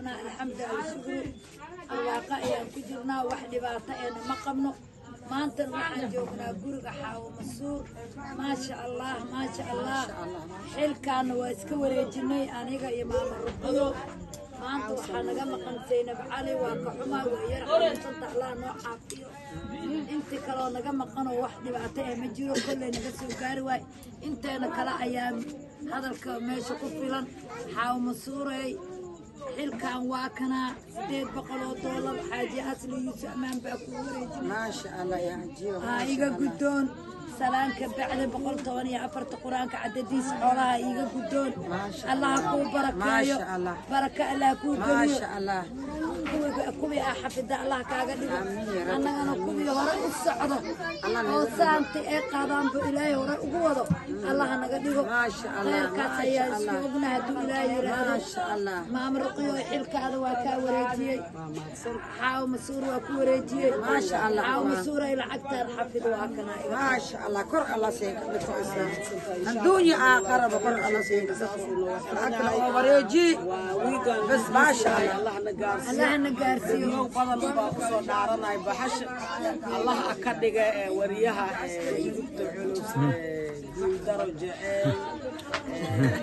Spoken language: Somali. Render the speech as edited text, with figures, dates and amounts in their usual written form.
Jirnaa, alxamdu alshukru, barwaaqo ayaan ku jirnaa, wax dhibaato eena ma qabno. Maantana waxaan joognaa guriga Xaawo Masuur. Maasha Allah, maasha Allah. Xilkaana waa iska wareejinay aniga iyo Maama Ruqiyo. Maanta waxaa naga maqan Zaynab Cali, waa ka xumaa, waa yar xanuunsanta, Allah noo caafiyo. Inti kaloo naga maqanoo wax dhibaato eh ma jiro, kolley naga soo gaari waay. Inteena kale ayaa hadalka meesha ku filan. Xaawo Masuurey, xilkan waa kanaa, $800. Xaaji Asli Yuusuf Amaan baa kuu wareejinay. Maasha Allah, yaa cajiiba. Haa, iga guddoon. Salaanka bacda, 114-ta Qur-aanka cadadiis xoolaha iiga guddoon. Maasha. Allaha kuu barakeeyo. Maasha Allah. Baraka Allah kuu geliyo. Maasha Allah. Kuwii aa xafida Allah kaaga dhigo. Amiin ya Rabbi. Annagana kuwii hore u socdo Allah oo naga. Saanti ay qaadaanbu Ilaahay hore ugu wado Allah naga dhigo. Maasha Allah, Khayrkaas maasha ayaa isku Allah. ogna hadduu Ilaahay yidhaahdo. Maasha Allah. Maama Ruqiyo, xilkaada waa kaa wareejiyey. Xaawo Masuur waa ku wareejiyey. Maasha Allah. Xaawo Masuur ay lacagtaan xafido, waa kanaa iga. Maasha Allah, kor Allah siinka dhigto, adduunya aakharaba kor Allah siinka lacagta oo wareeji bas. Maasha Allah. Allahna gaarsiiyo. Allahna gaarsiiyo. Yow badan baa kusoo dhaaranay baxasha Allah ka dhiga ee wariyaha ee yurubta culus ee guuldaro jecel.